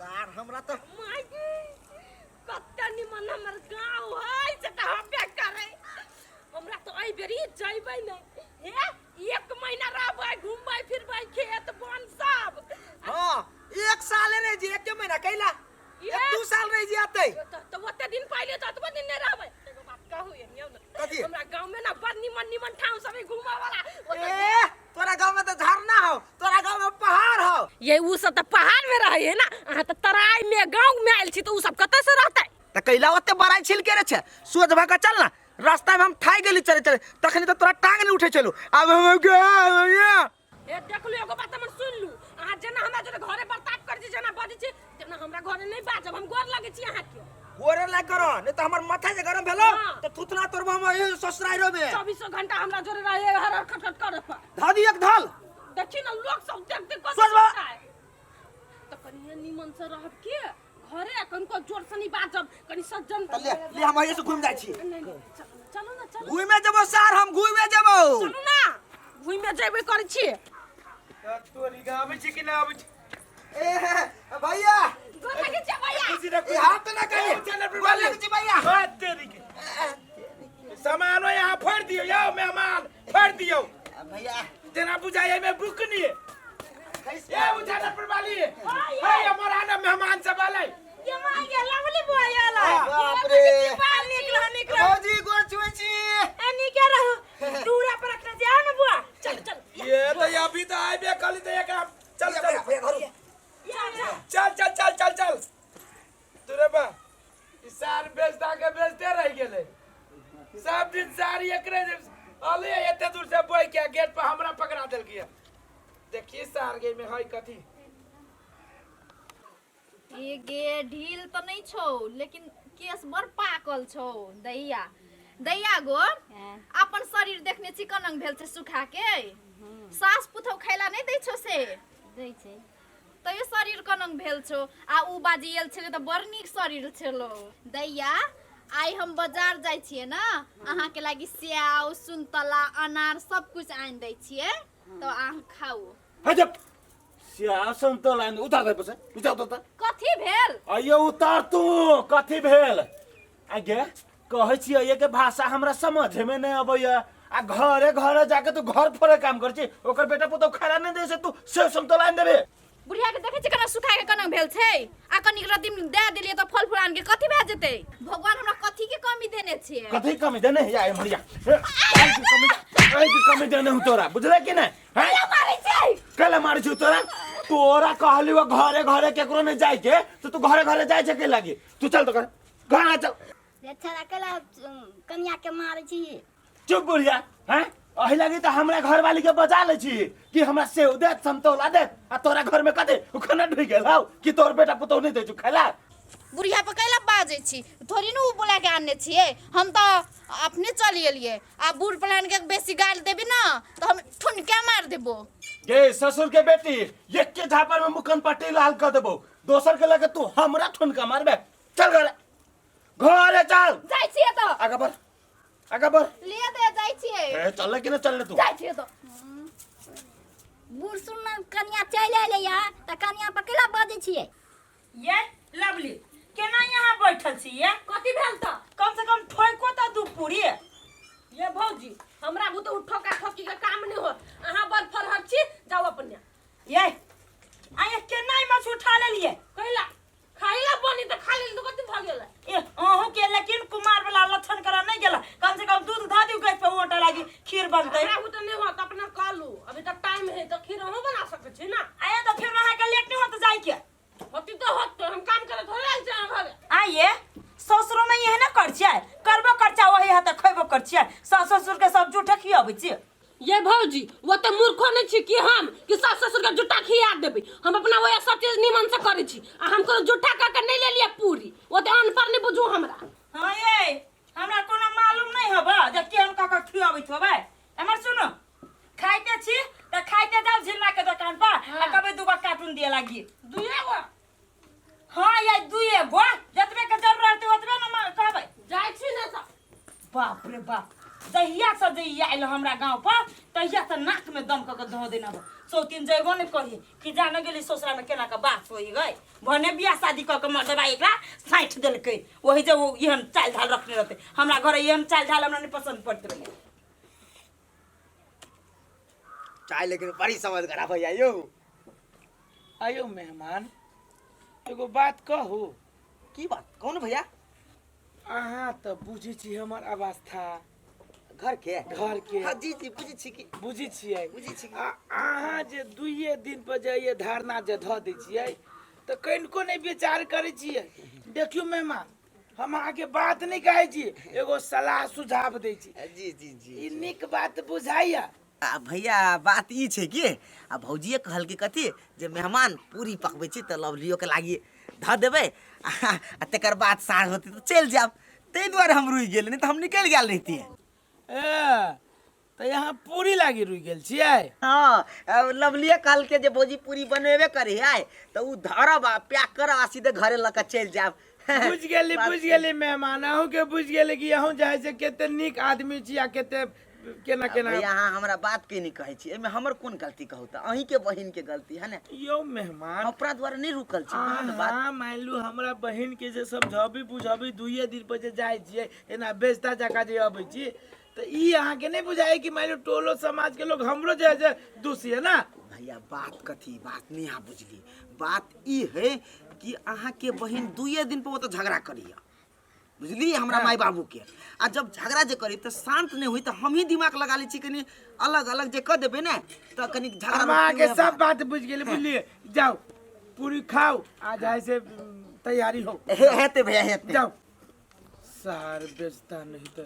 सार हमरा तऽ माय गे, कते निमन हमर गाँव है से तऽ हबे करे। हमरा तऽ एहि बेरी जयबै नहि हे, एक महीना रहबै, घुमबै फिरबै खेत बन सब। हाँ, एक साल रह जी, एक महीना कैला? एक दू साल रह जी आते। तऽ ओते दिन पहिले तऽ ओतबो दिन नहि रहबै। एगो बात कहू एनियौ ने। कथी? हमरा गाँव में ना बड़ निमन निमन ठाम सब है घूमऽ वाला। ए, तोरा गाँव में तो झरना हो, तोरा गाँव में पहाड़ हो। ये उ सब तऽ पहाड़ में रहे है ना, अहाँ तऽ तराई में गाँव में आयल छी, तऽ उ सब कतऽ से रहतै? तऽ कैला ओते बड़ाई छिल के रे छे? सोझ भऽ के चल ना। रास्ता में हम थाकि गेली चले चले, तखनी तऽ तोरा टांग नहीं उठे छलू। आब हम गे। ए देखलू, एगो बात हमर सुन लू। अहाँ जेना हमरा जोरे घरे बर्ताव करै छी, जेना बजै छी, तेना हमरा घरे नहि बाजब। हम गोर लगै छी अहाँके। गोरे लाग करो, नहीं तो हमर माथा जे गरम भेलो हाँ। तो थुथना तोड़बो हम एही ससुराइरो में। चौबीसों घंटा हमरा जोरे रहे, हर हर खट खट करे पर। धऽ दी एक धल। देखी ना, लोग सब देख देख कऽ सोच बा। तऽ कनिये निमन से रहब के घरे, कनिको जोर से नहीं बाजब, कनि सज्जन। तऽ ले ले, हम एही से घुमि जाइ छी। नहीं नहीं, चलो चलो ना, चलो। घुमे जेबो सार, हम घुमे जेबो। चलू ना, घुमे जेबे करै छी। तोरी गाँव आबै छी कि नहि आबै छी? ए भैया, गोर लगै छै भैया। खुशी रह। ए हाथ ना करी। गोर लगै छी भैया। बात तेरी के सामानो यहाँ फोड़ दियौ यौ, मेहमान फोड़ दियौ। भैया, जेना बुझाइ एहिमे बुकनी ए उजाला प्रवाली हे, हमर आना मेहमान सब आलै। ये मां ये लवली बुआ आला। बाप रे। बाल निक रह, निक रह। भौजी, गोर छुए छी। ए निके रहो, दूरा पर रखने जाओ ना बुआ, चल चल। ये तो अभी तो आबे कली तो एकरा चल भैया, चल। भैया, घर। चल चल चल चल चल। तोरे बा ई सार बेच दा के बेचते रह गेलै सब दिन। सार एकरे अले एते दूर से बोई के गेट पर हमरा पकड़ा देलकै। देखिए सार गे में है कथी। ए गे, ढील तऽ नहि छौ, लेकिन केस बड़ पाकल छौ। दैया दैया गो, अपन शरीर देखने छी कनंग भेल छै सुखा के? सास पुतहु खैला नहि दै छौ से? दै छै। तैयो शरीर कनंग भेल छौ। आ उ बाजी आयल छलै तऽ बड़ नीक शरीर छलौ। दैया, आइ हम बाजार जाइ छियै ने, अहाँके लागि स्याउ, सुनतला, अनार सब कुछ आनि दै छियै, तऽ अहाँ खाउ। है जब स्याह संतोला उतार दे पसे, उतार दे। कथी भेल? अयो उतार तू। कथी भेल आगे कहै छियै? के भाषा हमरा समझे में नहीं अबैया। आ घरे घरे जाके तू घर फोड़े काम कर छी, ओकर बेटा पुतहु खाना नहीं दै छै, तू सेब संतोला आनि देबे? बुढ़िया के देखै छी केना सुखा के कना भेल छै? आ कनिक रद्दी दए देलियै तऽ फल फूल आन के कथी भए जेतै? भगवान हमरा कथी के कमी देने छियै? कथी कमी देने है? या मरिया, के कमी, एहि के कमी देने हूँ तोरा, बुझले कि नहीं? हैं? मारै छै। कैला मारै छौ तोरा? तोरा कहली वो घरे घरे केकरो नहीं जाय के, तो तू घरे घरे जाय छै के लागी? तू चल तो घर घर आ चल। अच्छा, केला कनिया के मारै छी? चुप बुढ़िया। हैं, एहि लागी तऽ हमरा घरवाली के बजा लै छी कि हमरा सेव देत, समतोला देत। आ तोरा घर में कथी उ खाना ढुकि गेल हौ कि तोर बेटा पुतोहु नहीं दै छौ खाइला? बुढ़िया पर कैला बाजै छी? थोड़ी ने उ बोला के आनने छियै, हम तऽ अपने चलि एलियै। आ बूढ़ पुरान के बेसी गाली देबी ना तऽ हम ठुनके मार देबो। गे ससुर के बेटी, एके झापर में मुखन पट्टी लाल कर देबो। दोसर के लगे तू हमरा ठुनका मारबे? चल घरे, घरे चल। जाइ छियै तऽ। आगा बढ़, आगा बढ़। ले दे, जाइ छियै। ए चल कि ना चल ले तू? जाइ छियै तऽ। बूढ़ सुन कनिया चलि एलै या तऽ कनिया पर केला बजै छियै? ये लवली, केना यहाँ बैठल छी ये? कथी भेल तऽ? कम से कम ठोको तऽ दू पूरी। ये भौजी, हमरा बुते उ ठोका ठोकी के काम नहीं होत। अहाँ बड़ फरहर छी, जाउ अपने। ये आये, केना ई माछ उठा लेलिए? कैला खाइला बनी तऽ खा लेली, तऽ कथी भऽ गेलै? ए अहूँ के लेकिन कुमार वाला लक्षण करा नहीं गेला। कम से कम दूध धऽ दियौ गैस पे, ओटा लागी खीर बनतै। हमरा बुते नहीं होत, अपना कऽ लू। अभी तक टाइम है तऽ खीर अहूँ बना सकै छी ना। आये, तऽ फिर अहाँके लेट नहीं होत जाय के? होती तऽ होत, हम काम करे थोड़े आयल छी अहाँ घरे। आइए, ससुरो में एहने कर छियै, करबो कर छियै वही हाथे, खैबो कर छियै, सास ससुर के सब जूठे खियाबै छियै। ये भौजी, वो तऽ मूर्खो नहीं छी कि हम कि सास ससुर के जुट्टा खिया देबै। हम अपना वह सब चीज निमन से करै छी, आ हम कोनो जुट्टा कऽ के नहीं लेलियै पूरी। वो तऽ अनपढ़ नहीं बुझू हमरा। हाँ ये, हमरा कोनो मालूम नहीं हबा जे केहन कऽ के खियाबैत होबै। एमहर सुनू, खाइते छी तऽ खाइते जाउ झिलना के दोकान पर आ कभी दूगो कार्टून दिए लागी। दुइए गो? हाँ ये, दुइए गो, जतबे के जरूरत है ओतबे ने कहबै। जाइ छी ने तऽ। बाप रे बाप, जहिया से जहिया आयल हमरा गाँव पर तहिया से नाक में दम कऽ के धऽ देने बा। सौतीन जइबो नहि करी कि जान गेली ससुरा में केना के बात होई गई भने बियाह शादी कऽ के मर्दबा एकरा साँठि देलकै ओही जे ओ एहन चालि ढाल रखने रहतै हमरा घर एहन चालि ढाल हमरा नहि पसन्द पड़ैत रहै। चाय लेकिन बड़ी समझ करा भैया यौ। आयो मेहमान, एगो बात कहू? की बात कहू ने भैया। अहाँ तऽ बुझै छी हमर अवस्था घर के, घर के। हाँ जी जी, बुझै छी कि बुझै छियै? बुझै छी। आ अहाँ जे दुइये दिन पर जाइए धारणा जे धऽ दै छियै तऽ कनिको नहि विचार करै छियै। देखियौ मेहमान, हम अहाँके बात नहि कहै छी, एगो सलाह सुझाव दै छी। जी जी जी। ई नीक बात बुझाइया? आ भैया बात ई छै कि आ भौजिए कहलकै कथी जे मेहमान पूरी पकबै छी तऽ लवलियोके लागी धऽ देबै आ तकर बाद साँझ होतै तऽ चलि जायब, ताहि दुआरे हम रुकि गेली, नहि तऽ हम निकलि गेल रहितियै। ए तऽ यहाँ पूरी लागी रुकि गेल छियै? हाँ, लवलिए कहलकै जे भौजी पूरी बनेबे करी है तऽ ओ धरब आ पैक करब आ सीधे घरे लऽ कऽ चलि जायब। बुझि गेली, बुझि गेली मेहमान, अहूँके बुझि गेली कि अहूँ जाइ से कते नीक आदमी छी आ कते केना केना। भैया अहाँ हमरा बात के नहि कहै छी, एहिमे हमर कोन गलती कहू तऽ अहीँके बहिनके गलती है ने। यौ मेहमान, अपना दुआरे नहि रुकल छी बुझू ने बात। अहाँ मानि लू हमरा बहिन के जे समझबी बुझबी दुइये दिन पर जे जाइ छियै एना बेचता जकाँ जे अबै छी तऽ ई अहाँके नहि बुझाइ कि मानि लू टोलो समाज के लोग हमरो जे है से दोषी है ना? भैया बात कथी, बात नहीं अहाँ बुझली। बात ई है कि अहाँके बहिन दुइये दिन पर ओतऽ झगड़ा करिया बुझली हमरा माय बाबू के, आ जब झगड़ा जे करी तऽ शांत नहि हुई तऽ हम ही दिमाग लगा लै छी कनि अलग अलग जे कऽ देबै ने तऽ कनि झगड़ा हम अहाँके सब बात बुझि गेली, बुझलियै? जाउ पूरी खाउ आ जाइ से तैयारी हो। हेतै भैया हेतै। जाउ। सार बेचता नहीं तो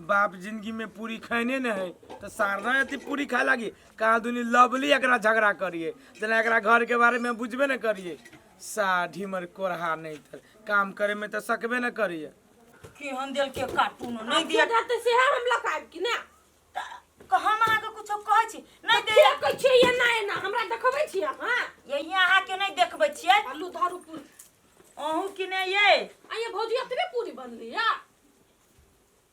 बाप जिंदगी में पूरी खैने नहीं है तो सार ना अथी पूरी खाए लागी। कहाँ दुनी लवली एकरा झगड़ा करिए जना एकरा घर के बारे में बुझबे न करिए। सा ढीमर कोरहा नहीं तर काम करे में तो सकबे न करिए। केहन देल के कार्टून नहीं नहीं दिया दिया जाते से हम लकाब कि ना? तऽ हम अहाँके कुछो कहै छी नहि के दे कहै छियै एना एना हमरा देखबै छी अहाँ? यही अहाँके नहि देखबै छियै। आलू धरू पूरी। अहूँ कि नहि ये? आ ये भौजी एतबे पूरी बनली या?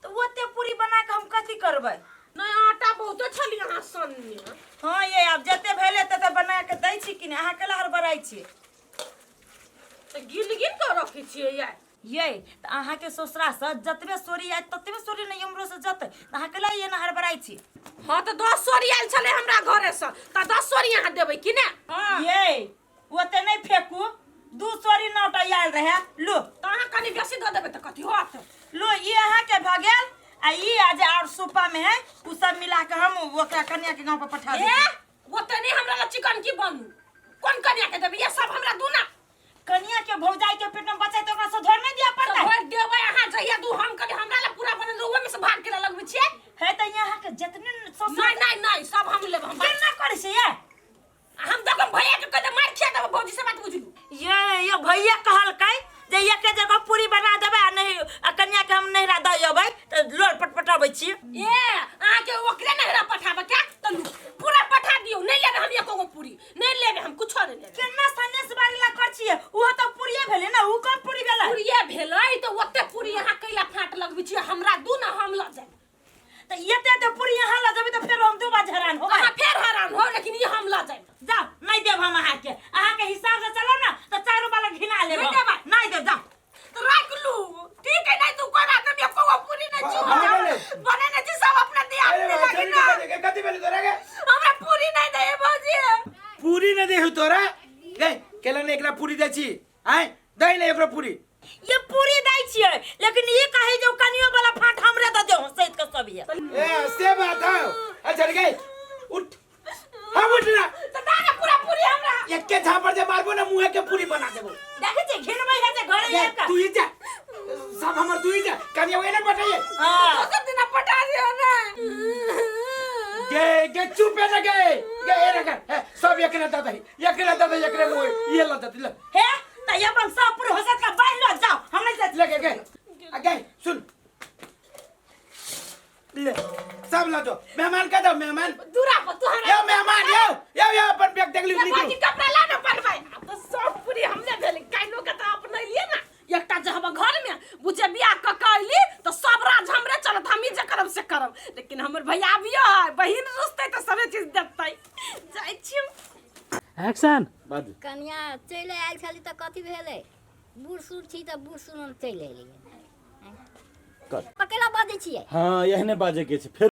तऽ ओते पूरी बना कऽ हम कथी करबै? नहि आटा बहुते छली अहाँ सनने। हाँ ये आब जते भेलै तते बना कऽ दै छी कि नहि? अहाँ केला हड़बड़ाइ छी? तऽ गिन गिन कऽ रखै छियै ये। ये तऽ अहाँके ससुरासँ जतबे सोरी आयत ततबे सोरी नहि हमरोसँ जतै, तऽ अहाँ केला एना हड़बड़ाइ छी? हाँ तऽ 10 सोरी आयल छलै हमरा घरेसँ तऽ 10 सोरी अहाँ देबै कि नहि? हाँ। ये ओते नहि फेकू, 2 सोरी 9टा आयल रहै। लो तऽ अहाँ कनि बेसी दऽ देबै तऽ कथी होत? लो ई अहाँके भऽ गेल आ ई आ जे आओर सूपा में है उ सब मिला के हम ओकरा कन्या के गांव पर पठा ए देब। ओते नहि हमरा लग चिकन की बनू, कोन कन्या के देबै? ये सब हमरा दूना। कन्या के भौजाई के पेट में बचाई तो ओकरा से धर नहीं दिया पड़ता? भरि देबै अहाँ जहिया दू हम कनि हमरा लग पूरा बनल ओहिमे से भाग के लगबै छियै। है तऽ यहाँ के जितने ससुर नहीं नहीं नहीं सब हम लेब। हम केना करै छै ये? हम देखम भैया के कह दे मार खिया देब भौजी से बात बुझलू। ये भैया कहलकै जे एके जगह पूरी बना देबै आ नहीं आ कन्या के हम नहिरा दऽ अबै तऽ लोल पटपटबै छी। ए अहाँ के ओकरे नहिरा पठाबे के तऽ लू पूरा पठा दियौ, नहीं लेबै हम एको गो पूरी, नहीं लेबै हम कुछो नहीं लेबै। केना सनेस बारी ला कर छियै? उहो तऽ पूरिये भेलै ने, उ कोन पूरी भेलै? पूरिये भेलै तऽ ओते पूरी अहाँ कैला फाट लगबै छियै? हमरा दू ना हम लऽ जायब। तऽ एते एते पूरी अहाँ लऽ जेबै तऽ फेर हम दू बार हैरान होबै। अहाँ फेर हैरान हो, लेकिन ई हम लऽ जायब। जाउ नहीं देब हम अहाँके, अहाँके हिसाब से चलब ने तऽ चारू बाला घिना लेब। नहीं देबै। नहीं देब, जाउ तऽ राख लू। ठीक है, नहीं तू कोना तऽ एको गो पूरी नहीं छू बने नहीं छी सब अपना दिया अरे बाबा, चल के कथी कथी भेलै तोरा के? हमरा पूरी नहीं दे भौजी। पूरी नहीं देहु तोरा? गई केला ने एकरा पूरी दै छी आय दै ने एकरा पूरी। ये पूरी दै छियै लेकिन ई कहै जे कनियो वाला फाट हमरे दऽ देहो सैत के सब ये। ए से बात है। अच्छा गई उठ, हम उठ ना तऽ दा ना पूरा पूरी हमरा। एके झापड़ जे मारबो ना मुंह के पूरी बना देबो। देखै छियै घिनबै है जे घरे ए, आबि कऽ। तू ही जा सब हमर तू ही जा कनिया ओए ना पठाइए। हाँ। दोसर दिन पठा दियो ना। गे गे चुप है ना गे गे ए ना कर ए, सब एकरे दऽ दही, एकरे दऽ दही, एकरे मुंह ये ल दऽ ले। हे तऽ ये अपन सब पूरी होसत के बान्हि लो जाओ, हम नहीं जाइ। ले गे गे आ गे सुन ले सब ला दो मेहमान का दो मेहमान दूरा पर तू हमरा यो मेहमान यो यो यो अपन बैग देख लियो ये निकलो। भौजी कपड़ा ला ना पहनबै। आब तऽ सब पूरी हमने भेल काल्हि के तऽ अपनैलियै ना। एकटा जे हम घर में बुझे बियाह कऽ के अयली तऽ सब राज हमरे चलत, हम ही जे करब से करब, लेकिन हमर भैया अबियो है बहिन रुसतै तऽ सबे चीज देतै। जाइ छी हम। एक्शन। बाज। कनिया चलि आयल छली तऽ कथी भेलै? बूढ़ सूढ़ छी तऽ बूढ़ सूढ़ चलि एलियै। कर। पकेला बजै छियै। हाँ, एहने बाजे के छै फेर।